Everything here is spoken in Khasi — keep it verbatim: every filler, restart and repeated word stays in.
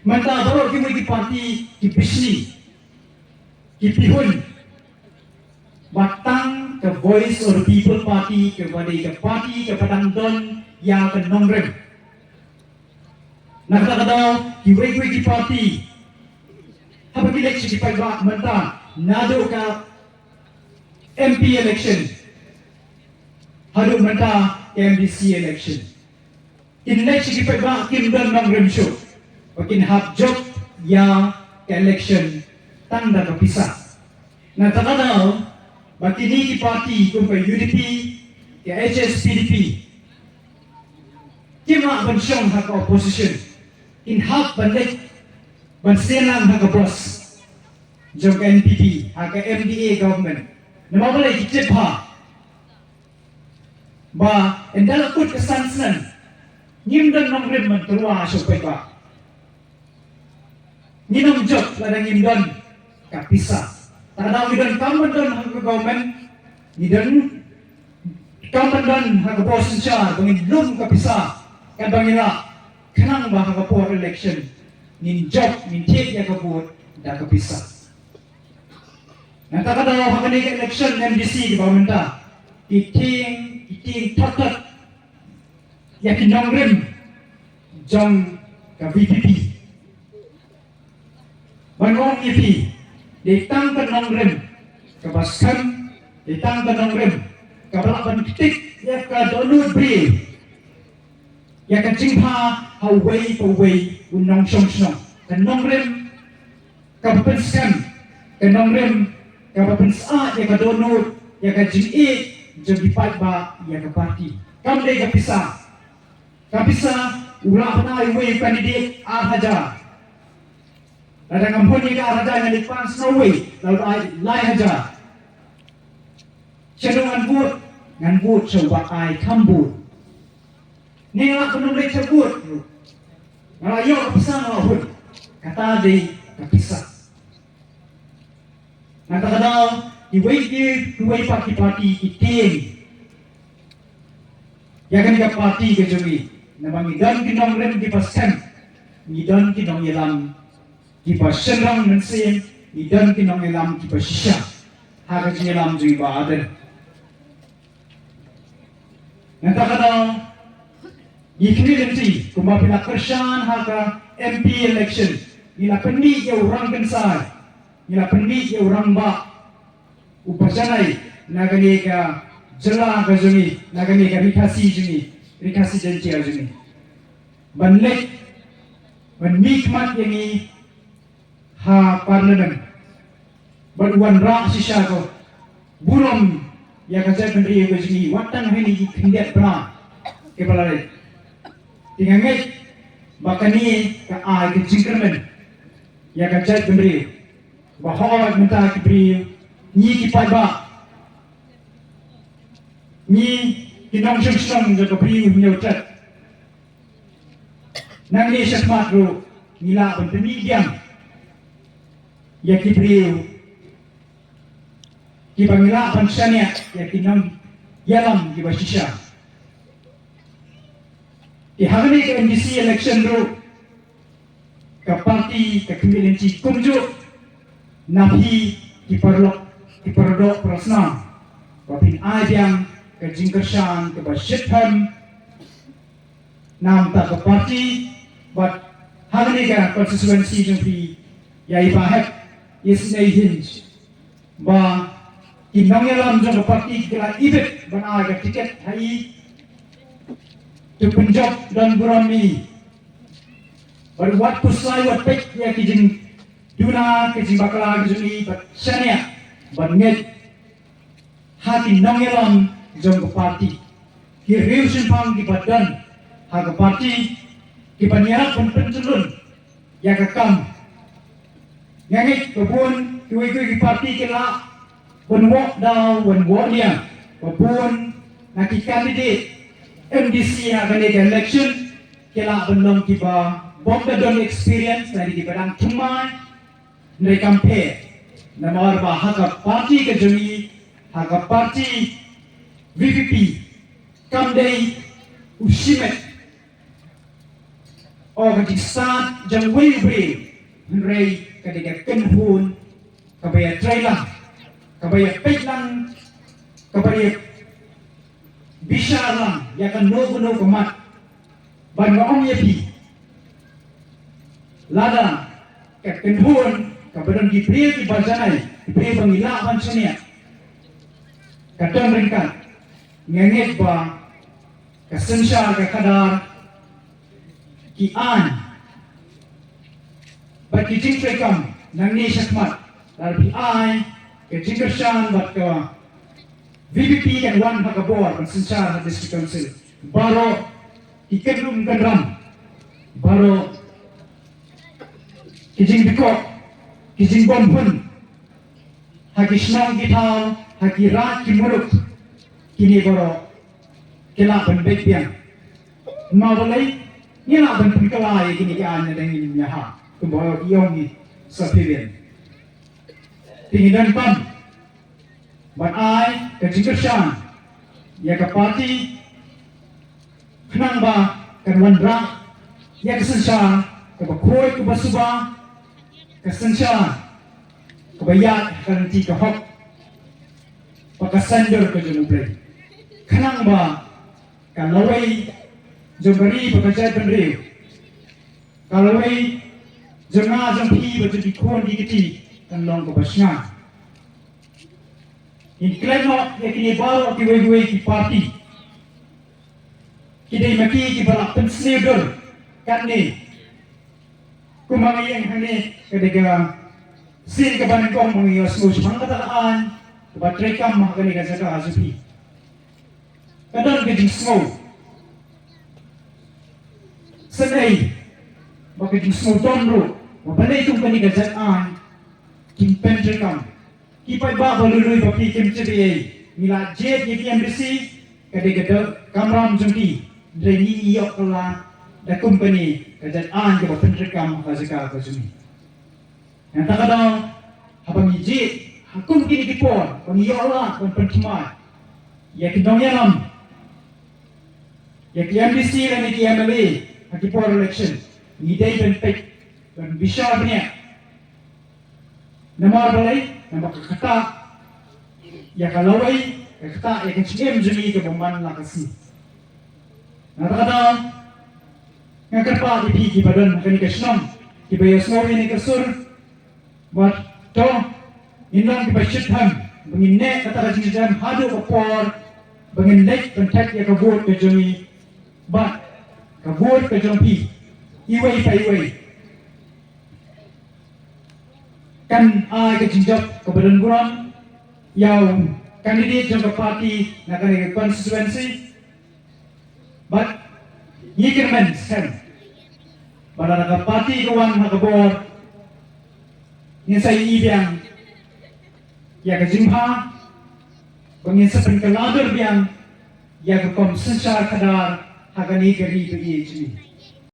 Mynta baroh kiwei ki party ki bishni, ki pihun, ba tang ka Voice of the People Party kaba dei ka party kaba dang don ïa ka nongrim. Na kata ka daw kiwei kiwei ki party haba ki leit sha ki paidbah mynta, naduh ka M P election haduh mynta ka M D C election, kin leit sha ki paidbah kim don nongrim shuh ba kin hap jop ïa ka election tang da ka pisa. Na kata ka daw ba kine ki party kum ka U D P, ka H S P D P, kim lah ban shong ha ka opposition, kin hap ban leit ban sdang lang ha ka bus jong ka N P P, ha ka M D A government. Namar balei? Ki tip bha ba ynda la kut ka san snem ngim don nongrim ban tyrwa sha u paidbah. Ngin ym jop lada ngim don ka pisa. Te lada ngi don kam ban don ha ka government, ngi don kam ban don ha ka bor synshar ba ngin lum ka pisa, katba ngi lah, khnang ba ha ka por election ngin jop, ngin thied ïa ka vote da ka pisa. Na kata ka daw ha kane ka election M D C kaba mynta, ki tieng, ki tieng thot thot ïa ki nongrim jong ka V P P. Ban ong ïa phi, dei tang ka nongrim kaba skhem, dei tang ka nongrim kaba lah ban ktik ïa ka dohnud briew, ïa ka jingbha ha uwei pa uwei u nongshong shnong. Ka nongrim kaba pynskhem, ka nongrim kaba pynsah ïa ka dohnud, ïa ka jingïeit jong ki paidbah ïa ka party. Kam dei ka pisa. Ka pisa u lah ban ai uwei u candidate ar hajar. Lada ngam hun ïa ka ar hajar, ngan leit pan sha uwei, la u ai lai hajar. Sha uno ngan vote? Ngan vote sha uba ai kham vote. Nga lah ban ym leit sha vote ruh, nga lah ïoh ka pisa, nga lah hun. Kata dei ka pisa. Na kata ka daw kiwei ki, kiwei pat ki party ki tieng ïa kane ka party ka jong ngi. Namar ngi don ki nongrim kiba skhem, ngi don ki nongïalam kiba shynrang mynsiem, ngi don ki nongïalam kiba shisha ha ka jingïalam jong ngi ba ardent. Na kata ka daw ngi khmih lynti kumba phi la kyrshan ha ka M P election, ngi la pynmih ïa u rangkynsai, ngi la pynmih ïa u rangbah uba janai na kane ka jylla ka jong ngi, na kane ka Ri Khasi jong ngi, Ri Khasi Jaiñtia jong ngi, ban leit ban mihkhmat ïa ngi ha Parliament. Bad u wanrah shisha ka burom ïa ka jaitbynriew ka jong ngi, wat tang ha kine ki khyndiat bnai kiba la leit. Te nga ngeit ba kane ka ai ka jingkyrmen ïa ka jaitbynriew ba hooid mynta ki briew, ngi ki paidbah, ngi ki nongshong shnong jong ka Bri u Hynñiewtrep, nangne shakhmat ruh ngi lah ban pynmih biang ïa ki briew kiba ngi lah ban shaniah ïa ki nongïalam kiba shisha. Te ha kane ka M D C election ruh ka party ka khmih lynti kumjuh na phi ki paralok, ki paradoh parasnam, ba phin ai biang ka jingkyrshan kaba shitrhem na bynta ka party, bad ha kane ka constituency jong phi, ïa i Bah Hep, ïa i Snieh Hinge, ba ki nongïalam jong ka party ki la ibit ban ai ka tiket ha i. To pynjop don burom ïa i, bad wat pynslai, wat peit ïa ki jingduna, ki jingbakla ki jong i, bad shaniah ban ngeit ha ki nongïalam jong ka party, ki riewshemphang kiba don ha ka party, kiba ngi hap ban pyntyllun ïa ka kam. Nga ngeit ba bun kiwei kiwei ki party ki lah ban wad daw, ban wad liang, ba bun na ki candidate M D C ha kane ka election ki lah ban long kiba bym da don experience, lane kiba dang thymmai, hynrei kam pher. Namar ba ha ka party ka jong ngi, ha ka party V P P, kam dei u shimet O ka jingstad jong uwei u briew, hynrei ka dei ka kynhun kaba ïatreilang, kaba ïapeit lang, kaba ïabishar lang ïa kano kano ka mat. Ban nga ong ïa phi, lada ka kynhun kaba don ki briew kiba janai, ki briew ba ngi lah ban shaniah, ka don ryngkat, nga ngeit ba ka synshar ka khadar, ki aiñ bad ki jingtreikam nangne shakhmat, lada phi ai ka jingkyrshan bad ka VPP kan wan ha ka bor ban synshar ha District Council. Baroh ki kynrum kynram, baroh ki jingdkoh, ki jingbym hun ha ki shnong ki thaw, ha ki raid ki muluk, kine baroh ki lah ban beit biang. Namar balei? Ngi lah ban pynkylla ïa kine ki aiñ lada ngim ïa ha, kumba ong i Sir Vivian. Te ngi donkam ban ai ka jingkyrshan ïa ka party khnang ba kan wanrah ïa ka synshar kaba khuid kaba suba, ka synshar kaba ïaid ha ka lynti ka hok bad ka saiñdur ka jong U Blei, khnang ba ka lawei jong ka ri bad ka jaitbynriew, ka lawei jong nga jong phi bad jong ki khun ki kti kan long kaba shngaiñ. Ngin klet noh ïa kine baroh kiwei kiwei ki party. Ki dei ma ki kiba la pynsniew dur katne. Kumba nga ïeng hangne, ka dei ka sien kaba nyngkong ba nga ïohsngew shaphang kata ka aiñ kaba treikam ha kane ka jaka ha jong phi. Ka don ka jingsngew sngewsih bad ka jingsngewdon ruh ba balei kum kane ka jaka aiñ kim pyntreikam. Ki paidbah ba lui lui ba phi kim tip ei ei, ngi la jied ïa ki MDC, ka dei ka dei kamram jong ki, hynrei ngi ïoh kylla da kum kane ka jaka aiñ kaba pyntreikam ha ka jaka ka jong ngi. Nangta ka daw, haba ngi jied ha kum kine ki por ba ngi ïoh lad ban pynthymmai ïa ki nongïalam, ïa ki MDC lane ki MLA ha ki por election, ngi dei ban peit, ban bishar bniah. Namar balei? Namar ka ktah ïa ka lawei, ka ktah ïa ka jingim jong ngi kaba man la ka sngi. Nangta ka daw, nga kyrpad ïa phi kiba don ha kane ka shnong, kiba ïohsngew ïa kane ka sur, bad to ngin long kiba shitom ba ngin neh kata ka jingdem haduh ka por ba ngin leit ban thep ïa ka vote ka jong ngi bad ka vote ka jong phi, iwei pa iwei. Kan ai ka jingjop kaba don burom ïa u candidate jong ka party na kane ka constituency. Bad ngi kyrmen skhem ba lada ka party ka wan ha ka bor, ngin sa ïohi biang ïa ka jingbha, ba ngin sa pynkylla dur biang ïa ka rukom synshar khadar ha kane ka ri ba ïeit jong ngi.